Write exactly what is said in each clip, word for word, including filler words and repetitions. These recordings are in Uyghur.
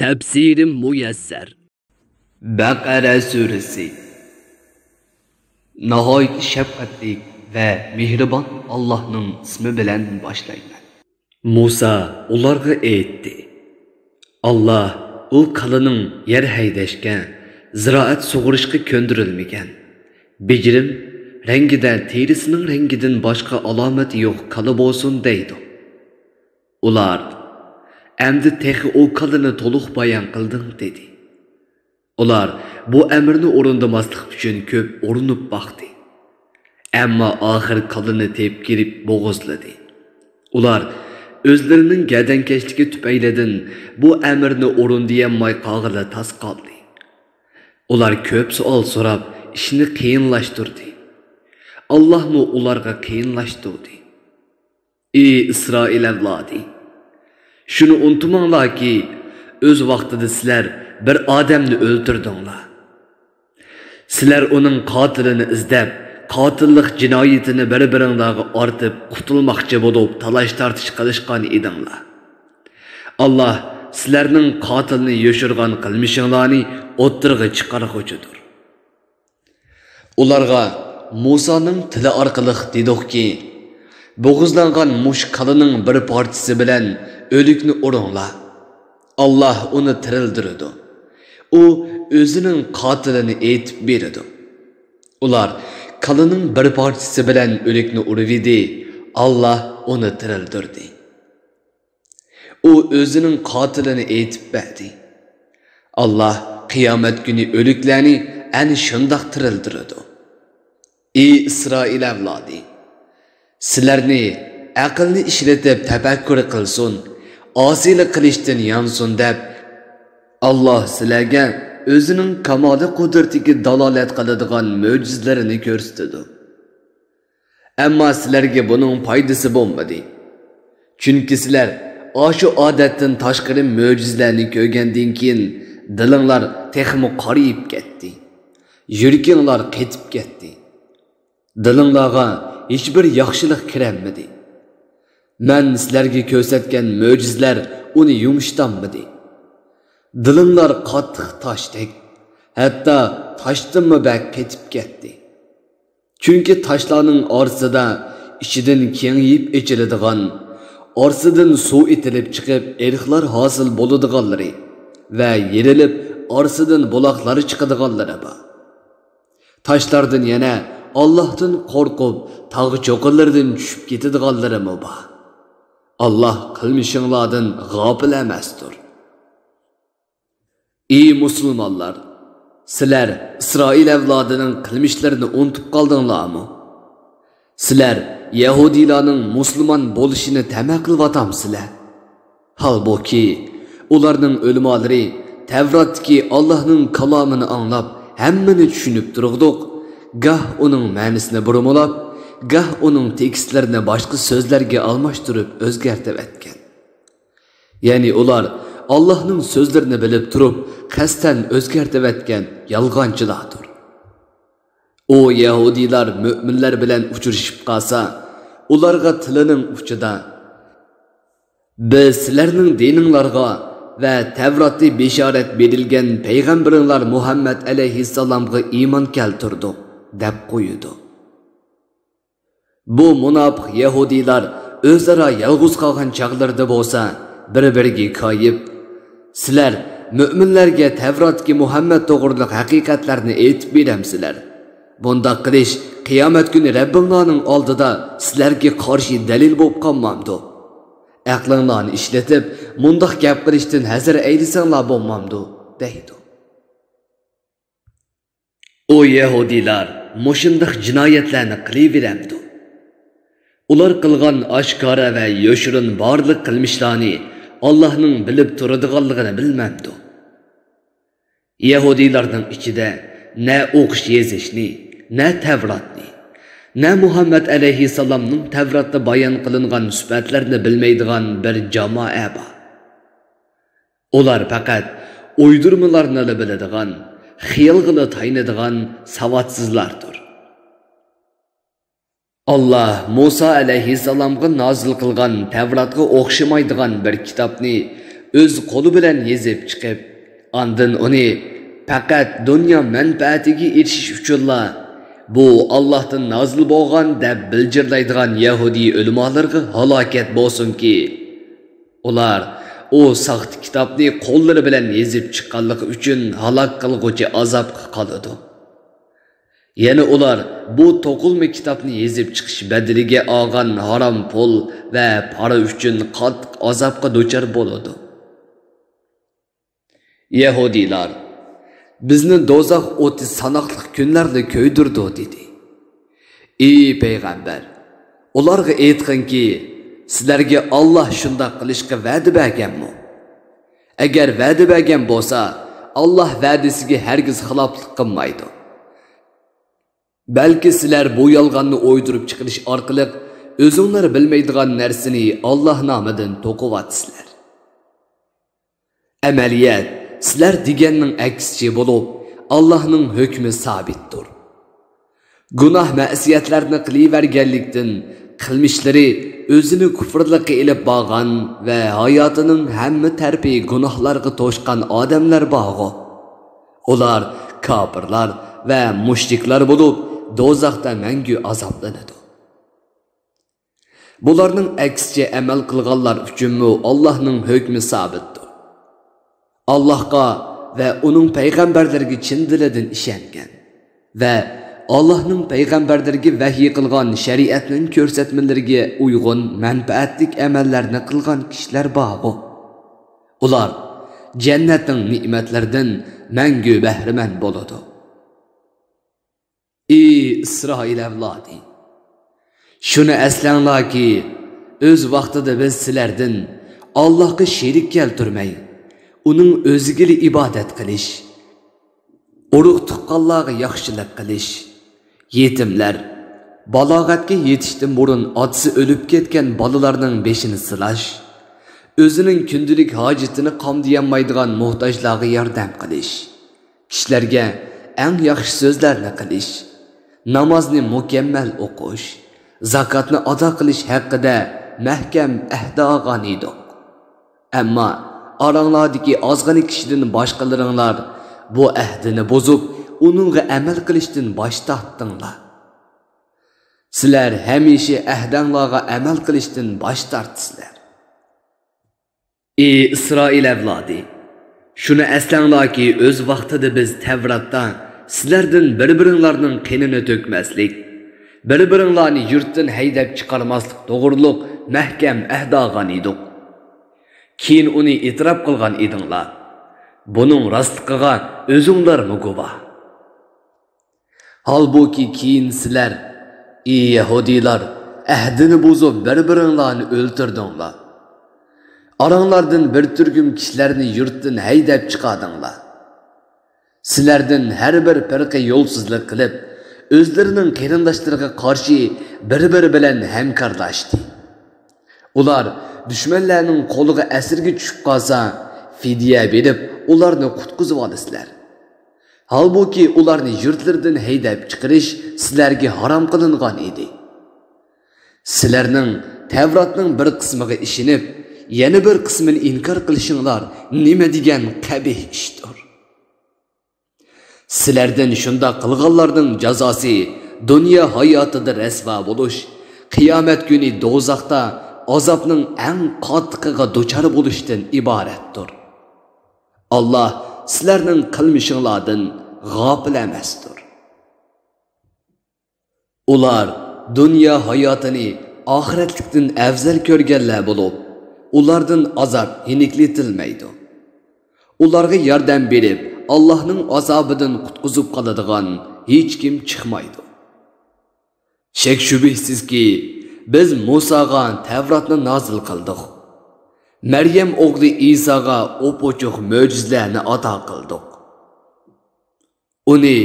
تەپسىرى مۇيەسسەر. بەقەرە سۈرىسى. ناھايىتى شەپقەتلىك ۋە مېھرىبان ئاللاھنىڭ ئىسمى بىلەن باشلايمەن. مۇسا ئۇلارغا ئېيتتى: «ئاللاھ ئۇ كالىنىڭ يەر ھەيدەشكە، زىرائەت سۇغىرىشقا كۆندۈرۈلمىگەن، بېجىرىم، رەڭگىدە تېرىسىنىڭ رەڭگىدىن باشقا ئالامەت يوق كالا بولسۇن» دەيدۇ. ئۇلار: «ئەمدى تېخى ئۇ كالىنى تولۇق بايان قىلدىڭ» دېدى. ئۇلار بۇ ئەمرنى ئورۇندىماسلىق ئۈچۈن كۆپ ئۇرۇنۇپ باقتى. ئەمما ئاخىر كالىنى تېپىپ كېلىپ بوغۇزلىدى. ئۇلار ئۆزلىرىنىڭ گەدەنكەشلىكى تۈپەيلىدىن بۇ ئەمرنى ئورۇندىيالماي قالغىلى تاس قالدى. ئۇلار كۆپ سوئال سوراپ، ئىشنى قىيىنلاشتۇردى. ئاللاھمۇ ئۇلارغا قىيىنلاشتۇردى. ئى ئىسرائىل ئەۋلادى! شۇنى ئۇنتۇماڭلاركى، ئۆز ۋاقتىدا سىلەر بىر ئادەمنى ئۆلتۈردۈڭلار. سىلەر ئۇنىڭ قاتىلىنى ئىزدەپ، قاتىللىق جىنايىتىنى بىر-بىرىڭلارغا ئارتىپ قۇتۇلماقچى بولۇپ تالاش-تارتىش قىلىشقان ئىدىڭلار. ئاللاھ سىلەرنىڭ قاتىلنى يوشۇرغان قىلمىشىڭلارنى ئوتتۇرىغا چىقارغۇچىدۇر. ئۇلارغا مۇسانىڭ تىلى ئارقىلىق دېدۇقكى، بوغۇزلانغان مۇشۇ كالىنىڭ بىر پارچىسى بىلەن ئۆلۈكنى ئۇرۇڭلار. ئاللاھ ئۇنى تىرىلدۈرىدۇ. ئۇ ئۆزىنىڭ قاتىلىنى ئېيتىپ بېرىدۇ. ئۇلار كالىنىڭ بىر پارچىسى بىلەن ئۆلۈكنى ئۇرۇۋىدى. ئاللاھ ئۇنى تىرىلدۈردى. ئۇ ئۆزىنىڭ قاتىلىنى ئېيتىپ بەردى. ئاللاھ قىيامەت كۈنى ئۆلۈكلەرنى ئەنە شۇنداق تىرىلدۈرىدۇ. ئى ئىسرائىل ئەۋلادى! سىلەرنى ئەقىلنى ئىشلىتىپ تەپەككۇر قىلسۇن، ئاسىيلىق قىلىشتىن يانسۇن دەپ، ئاللاھ سىلەرگە ئۆزىنىڭ كامالى قۇدرىتىگە دالالەت قىلىدىغان مۆجىزىلىرىنى كۆرسىتىدۇ. ئەمما سىلەرگە بۇنىڭ پايدىسى بولمىدى. چۈنكى سىلەر ئاشۇ ئادەتتىن تاشقىرى مۆجىزىلەرنى كۆرگەندىن كېيىن، دىلىڭلار تېخىمۇ قارىيىپ كەتتى. يۈرىكىڭلار قېتىپ كەتتى. دىلىڭلارغا ھېچبىر ياخشىلىق كىرەلمىدى. مەن سىلەرگە كۆرسەتكەن مۆجىزىلەر ئۇنى يۇمشىتالمىدى. دىلىڭلار قاتتىق تاشتەك، ھەتتا تاشتىنمۇ بەك قېتىپ كەتتى. چۈنكى تاشلارنىڭ ئارىسىدا ئىچىدىن كېڭىيىپ ئېچىلىدىغان، ئارىسىدىن سۇ ئېتىلىپ چىقىپ ئېرىقلار ھاسىل بولىدىغانلىرى ۋە يېرىلىپ ئارىسىدىن بۇلاقلار چىقىدىغانلىرى بار. تاشلاردىن يەنە ئاللاھتىن قورقۇپ، تاغ چوققىلىرىدىن چۈشۈپ كېتىدىغانلىرىمۇ بار. ئاللاھ قىلمىشىڭلاردىن غاپىل ئەمەستۇر. ئى مۇسۇلمانلار! سىلەر ئىسرائىل ئەۋلادىنىڭ قىلمىشلىرىنى ئۇنتۇپ قالدىڭلارمۇ؟ سىلەر يەھۇدىيلارنىڭ مۇسۇلمان بولۇشىنى تەمە قىلىۋاتامسىلەر؟ ھالبۇكى، ئۇلارنىڭ ئۆلىمالىرى تەۋراتتىكى ئاللاھنىڭ كالامىنى ئاڭلاپ، ھەممىنى چۈشىنىپ تۇرغۇدۇق، گاھ ئۇنىڭ مەنىسىنى بۇرمىلاپ، گاھ ئۇنىڭ تېكىستلىرىنى باشقا سۆزلەرگە ئالماشتۇرۇپ ئۆزگەرتىۋەتكەن. يەنى ئۇلار ئاللاھنىڭ سۆزلىرىنى بىلىپ تۇرۇپ، قەستەن ئۆزگەرتىۋەتكەن يالغانچىلاردۇر. ئۇ يەھۇدىيلار مۆمىنلەر بىلەن ئۇچرىشىپ قالسا، ئۇلارغا تىلىنىڭ ئۇچىدا، «بىز سىلەرنىڭ دىنىڭلارغا ۋە تەۋراتتا بېشارەت بېرىلگەن پەيغەمبىرىڭلار مۇھەممەد ئەلەيھىسسالامغا ئىمان كەلتۈردۇق» دەپ قويىدۇ. بۇ مۇناپىق يەھۇدىيلار ئۆزئارا يالغۇز قالغان چاغلىرىدا بولسا، بىر-بىرىگە كايىپ، «سىلەر مۆمىنلەرگە تەۋراتتىكى مۇھەممەد توغرىلىق ھەقىقەتلەرنى ئېيتىپ بېرەمسىلەر؟ بۇنداق قىلىش قىيامەت كۈنى رەببىڭلارنىڭ ئالدىدا سىلەرگە قارشى دەلىل بولۇپ قالمامدۇ؟ ئەقلىڭلارنى ئىشلىتىپ، مۇنداق گەپ قىلىشتىن ھەزەر ئەيلىسەڭلار بولمامدۇ؟» دەيدۇ. ئۇ يەھۇدىيلار مۇشۇنداق جىنايەتلەرنى قىلىۋېرەمدۇ؟ ئۇلار قىلغان ئاشكارا ۋە يوشۇرۇن بارلىق قىلمىشلارنى ئاللاھنىڭ بىلىپ تۇرىدىغانلىقىنى بىلمەمدۇ؟ يەھۇدىيلارنىڭ ئىچىدە نە ئوقۇش يېزىشنى، نە تەۋراتنى، نە مۇھەممەد ئەلەيھىسسالامنىڭ تەۋراتتا بايان قىلىنغان سۈپەتلەرنى بىلمەيدىغان بىر جامائە بار. ئۇلار پەقەت ئويدۇرمىلارنىلا بىلىدىغان، خىيالغىلا تايىنىدىغان ساۋاتسىزلاردۇر. ئاللاھ مۇسا ئەلەيھىسسالامغا نازىل قىلغان تەۋراتقا ئوخشىمايدىغان بىر كىتابنى ئۆز قولى بىلەن يېزىپ چىقىپ، ئاندىن ئۇنى پەقەت دۇنيا مەنپەئەتىگە ئېرىشىش ئۈچۈنلا، بۇ ئاللاھتىن نازىل بولغان دەپ بىلجىرلايدىغان يەھۇدىي ئۆلىمالىرىغا ھالاكەت بولسۇنكى! ئۇلار ئۇ ساختا كىتابنى قوللىرى بىلەن يېزىپ چىققانلىقى ئۈچۈن ھالاك قىلغۇچى ئازابقا قالىدۇ. يەنە ئۇلار بۇ توقۇلما كىتابنى يېزىپ چىقىش بەدىلىگە ئالغان ھارام پۇل ۋە پارا ئۈچۈن قاتتىق ئازابقا دۇچار بولىدۇ. يەھۇدىيلار، «بىزنى دوزاخ ئوتى ساناقلىق كۈنلەردە كۆيدۈرىدۇ» دېدى. ئى پەيغەمبەر، ئۇلارغا ئېيتقىنكى، سىلەرگە ئاللاھ شۇنداق قىلىشقا ۋەدە بەرگەنمۇ؟ ئەگەر ۋەدە بەرگەن بولسا، ئاللاھ ۋەدىسىگە ھەرگىز خىلاپلىق قىلمايدۇ. بەلكى سىلەر بۇ يالغاننى ئويدۇرۇپ چىقىرىش ئارقىلىق ئۆزۈڭلار بىلمەيدىغان نەرسىنى ئاللاھ نامىدىن توقۇۋاتىسىلەر. ئەمەلىيەت سىلەر دېگەننىڭ ئەكسىچە بولۇپ، ئاللاھنىڭ ھۆكمى سابىتتۇر. گۇناھ مەسىيەتلەرنى قىلىۋەرگەنلىكتىن، قىلمىشلىرى ئۆزىنى كۇفرلۇققا ئېلىپ بارغان ۋە ھاياتىنىڭ ھەممە تەرىپى گۇناھلارغا توشقان ئادەملەر بارغۇ. ئۇلار كاپىرلار ۋە مۇشرىكلار بولۇپ، دوزاختا مەڭگۈ ئازابلىنىدۇ. بۇلارنىڭ ئەكسىچە ئەمەل قىلغانلار ئۈچۈنمۇ ئاللاھنىڭ ھۆكمى سابىتتۇر. ئاللاھقا ۋە ئۇنىڭ پەيغەمبەرلىرىگە چىن دىلىدىن ئىشەنگەن ۋە ئاللاھنىڭ پەيغەمبەرلىرىگە ۋەھىي قىلغان شەرىئەتنىڭ كۆرسەتمىلىرىگە ئۇيغۇن مەنپەئەتلىك ئەمەللەرنى قىلغان كىشىلەر بارغۇ. ئۇلار جەننەتنىڭ نېمەتلىرىدىن مەڭگۈ بەھرىمەن بولىدۇ. ئى ئىسرائىل ئەۋلادى! شۇنى ئەسلەڭلاركى، ئۆز ۋاقتىدا بىز سىلەردىن ئاللاھقا شېرىك كەلتۈرمەي، ئۇنىڭ ئۆزىگىلا ئىبادەت قىلىش، ئۇرۇق تۇغقانلارغا ياخشىلىق قىلىش، يېتىملەر، بالاغەتكە يېتىشتىن بۇرۇن ئاتىسى ئۆلۈپ كەتكەن بالىلارنىڭ بېشىنى سىلاش، ئۆزىنىڭ كۈندىلىك ھاجىتىنى قامدىيالمايدىغان موھتاجلارغا ياردەم قىلىش، كىشىلەرگە ئەڭ ياخشى سۆزلەرنى قىلىش، نامازنى مۇكەممەل ئوقۇش، زاكاتنى ئادا قىلىش ھەققىدە مەھكەم ئەھدە ئالغان ئىدۇق. ئەمما ئاراڭلاردىكى ئازغىنە كىشىدىن باشقىلىرىڭلار بۇ ئەھدىنى بۇزۇپ، ئۇنىڭغا ئەمەل قىلىشتىن باش تارتتىڭلار. سىلەر ھەمىشە ئەھدەڭلارغا ئەمەل قىلىشتىن باش تارتىسىلەر. ئى ئىسرائىل ئەۋلادى! شۇنى ئەسلەڭلاركى، ئۆز ۋاقتىدا بىز تەۋراتتا سىلەردىن بىر-بىرىڭلارنىڭ قېنىنى تۆكمەسلىك، بىر-بىرىڭلارنى يۇرتتىن ھەيدەپ چىقارماسلىق توغرۇلۇق مەھكەم ئەھدە ئالغان ئىدۇق. كېيىن ئۇنى ئېتىراپ قىلغان ئىدىڭلار. بۇنىڭ راستلىقىغا ئۆزۈڭلارمۇ گۇۋاھ. ھالبۇكى، كېيىن سىلەر، ئى يەھۇدىيلار، ئەھدىنى بۇزۇپ، بىر-بىرىڭلارنى ئۆلتۈردۈڭلار. ئاراڭلاردىن بىر تۈركۈم كىشىلەرنى يۇرتتىن ھەيدەپ چىقاردىڭلار. سىلەردىن ھەر بىر پىرقە يولسىزلىق قىلىپ، ئۆزلىرىنىڭ قېرىنداشلىرىغا قارشى بىر-بىرى بىلەن ھەمكارلاشتى. ئۇلار دۈشمەنلەرنىڭ قولىغا ئەسىرگە چۈشۈپ قالسا، فىدىيە بېرىپ، ئۇلارنى قۇتقۇزۇۋالىسىلەر. ھالبۇكى، ئۇلارنى يۇرتلىرىدىن ھەيدەپ چىقىرىش سىلەرگە ھارام قىلىنغان ئىدى. سىلەرنىڭ تەۋراتنىڭ بىر قىسمىغا ئىشىنىپ، يەنە بىر قىسمىنى ئىنكار قىلىشىڭلار نېمە دېگەن قەبىھ ئىشتۇر! سىلەردىن شۇنداق قىلغانلارنىڭ جازاسى دۇنيا ھاياتىدا رەسۋا بولۇش، قىيامەت كۈنى دوزاختا ئازابنىڭ ئەڭ قاتتىقىغا دۇچار بولۇشتىن ئىبارەتتۇر. ئاللاھ سىلەرنىڭ قىلمىشىڭلاردىن غاپىل ئەمەستۇر. ئۇلار دۇنيا ھاياتىنى ئاخىرەتلىكتىن ئەۋزەل كۆرگەنلەر بولۇپ، ئۇلاردىن ئازاب يېنىكلىتىلمەيدۇ. ئۇلارغا ياردەم بېرىپ، ئاللاھنىڭ ئازابىدىن قۇتقۇزۇپ قالىدىغان ھېچكىم چىقمايدۇ. شەك-شۈبھىسىزكى، بىز مۇساغا تەۋراتنى نازىل قىلدۇق. مەريەم ئوغلى ئىساغا ئوپئوچۇق مۆجىزىلەرنى ئاتا قىلدۇق. ئۇنى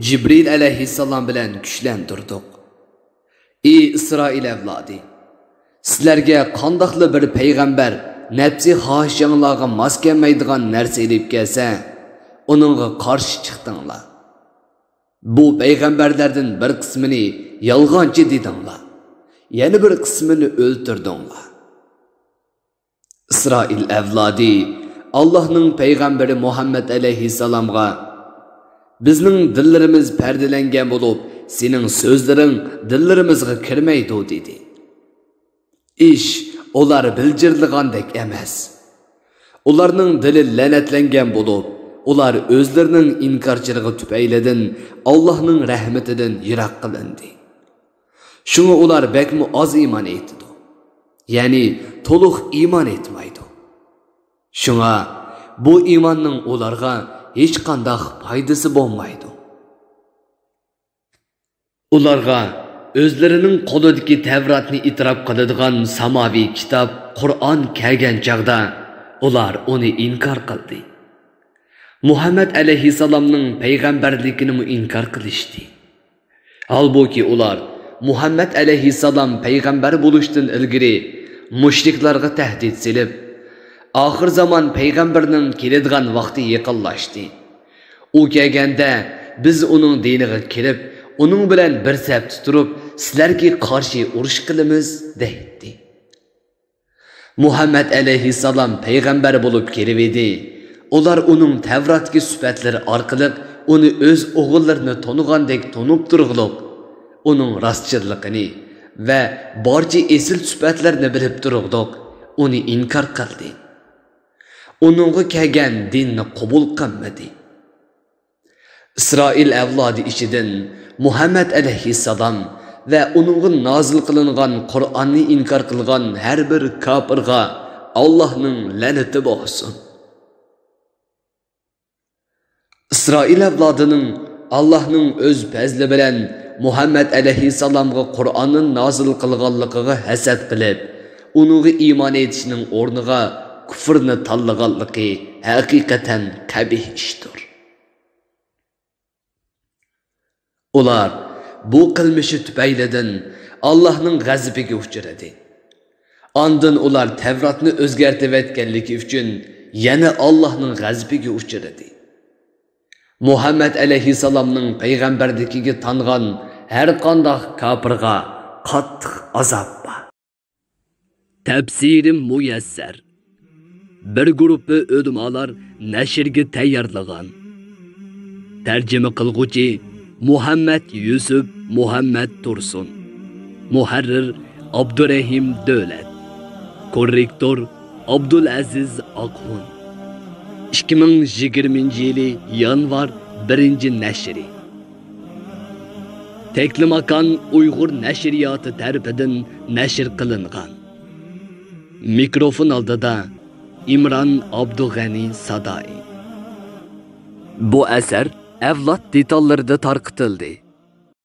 جىبرىل ئەلەيھىسسالام بىلەن كۈچلەندۈردۇق. ئى ئىسرائىل ئەۋلادى! سىلەرگە قانداقلا بىر پەيغەمبەر نەپسىي خاھىشىڭلارغا ماس كەلمەيدىغان نەرسە ئېلىپ كەلسە، ئۇنىڭغا قارشى چىقتىڭلار. بۇ پەيغەمبەرلەردىن بىر قىسمىنى يالغانچى دېدىڭلار، يەنە بىر قىسمىنى ئۆلتۈردۈڭلار. ئىسرائىل ئەۋلادى، ئاللاھنىڭ پەيغەمبىرى مۇھەممەد ئەلەيھىسسالامغا، «بىزنىڭ دىللىرىمىز پەردىلەنگەن بولۇپ، سېنىڭ سۆزلىرىڭ دىللىرىمىزغا كىرمەيدۇ» دېدى. ئىش ئۇلار بىلجىرلىغاندەك ئەمەس. ئۇلارنىڭ دىلى لەنەتلەنگەن بولۇپ، ئۇلار ئۆزلىرىنىڭ ئىنكارچىلىقى تۈپەيلىدىن ئاللاھنىڭ رەھمىتىدىن يىراق قىلىندى. شۇڭا ئۇلار بەكمۇ ئاز ئىمان ئېيتىدۇ. يەنى تولۇق ئىمان ئېيتمايدۇ. شۇڭا بۇ ئىماننىڭ ئۇلارغا ھېچقانداق پايدىسى بولمايدۇ. ئۇلارغا ئۆزلىرىنىڭ قولىدىكى تەۋراتنى ئېتىراپ قىلىدىغان ساماۋىي كىتاب قۇرئان كەلگەن چاغدا، ئۇلار ئۇنى ئىنكار قىلدى. مۇھەممەد ئەلەيھىسسالامنىڭ پەيغەمبەرلىكىنىمۇ ئىنكار قىلىشتى. ھالبۇكى، ئۇلار مۇھەممەد ئەلەيھىسسالام پەيغەمبەر بولۇشتىن ئىلگىرى مۇشرىكلارغا تەھدىت سېلىپ، «ئاخىر زامان پەيغەمبىرىنىڭ كېلىدىغان ۋاقتى يېقىنلاشتى. ئۇ كەلگەندە، بىز ئۇنىڭ دىنىغا كىرىپ، ئۇنىڭ بىلەن بىر سەپتە تۇرۇپ، سىلەرگە قارشى ئۇرۇش قىلىمىز» دەيتتى. مۇھەممەد ئەلەيھىسسالام پەيغەمبەر بولۇپ كېلىۋىدى. ئۇلار ئۇنىڭ تەۋراتتىكى سۈپەتلىرى ئارقىلىق ئۇنى ئۆز ئوغۇللىرىنى تونۇغاندەك تونۇپ تۇرغۇلۇق، ئۇنىڭ راستچىللىقىنى ۋە بارچە ئېسىل سۈپەتلىرىنى بىلىپ تۇرغۇلۇق، ئۇنى ئىنكار قىلدى. ئۇنىڭغا كەلگەن دىننى قوبۇل قىلمىدى. ئىسرائىل ئەۋلادى ئىچىدىن مۇھەممەد ئەلەيھىسسالام ۋە ئۇنىڭغا نازىل قىلىنغان قۇرئاننى ئىنكار قىلغان ھەر بىر كاپىرغا ئاللاھنىڭ لەنىتى بولسۇن. ئىسرائىل ئەۋلادىنىڭ ئاللاھنىڭ ئۆز پەزلى بىلەن مۇھەممەد ئەلەيھىسسالامغا قۇرئاننى نازىل قىلغانلىقىغا ھەسەت قىلىپ، ئۇنىڭغا ئىمان ئېيتىشنىڭ ئورنىغا كۇفرنى تاللىغانلىقى ھەقىقەتەن قەبىھ ئىشتۇر. ئۇلار بۇ قىلمىشى تۈپەيلىدىن ئاللاھنىڭ غەزىپىگە ئۇچرىدى. ئاندىن ئۇلار تەۋراتنى ئۆزگەرتىۋەتكەنلىكى ئۈچۈن يەنە ئاللاھنىڭ غەزىپىگە ئۇچرىدى. مۇھەممەد ئەلەيھىسسالامنىڭ پەيغەمبەرلىكىگە تانغان ھەر قانداق كاپىرغا قاتتىق ئازاب بار. تەپسىرى مۇيەسسەر. بىر گۇرۇپپا ئۆلىمالار نەشرگە تەييارلىغان. تەرجىمە قىلغۇچى مۇھەممەد يۈسۈپ مۇھەممەد تۇرسۇن. مۇھەررىر ئابدۇرەھىم دۆلەت. كوررېكتور ئابدۇلئەزىز ئاقخۇن. ئىككى مىڭ يىگىرمىنچى يىلى يانۋار بىرىنچى نەشرى. تەكلىماكان ئۇيغۇر نەشرىياتى تەرىپىدىن نەشر قىلىنغان. مىكروفون ئالدىدا ئىمران ئابدۇغەنى سادائى. بۇ ئەسەر ئەۋلاد دېتاللىرىدا تارقىتىلدى.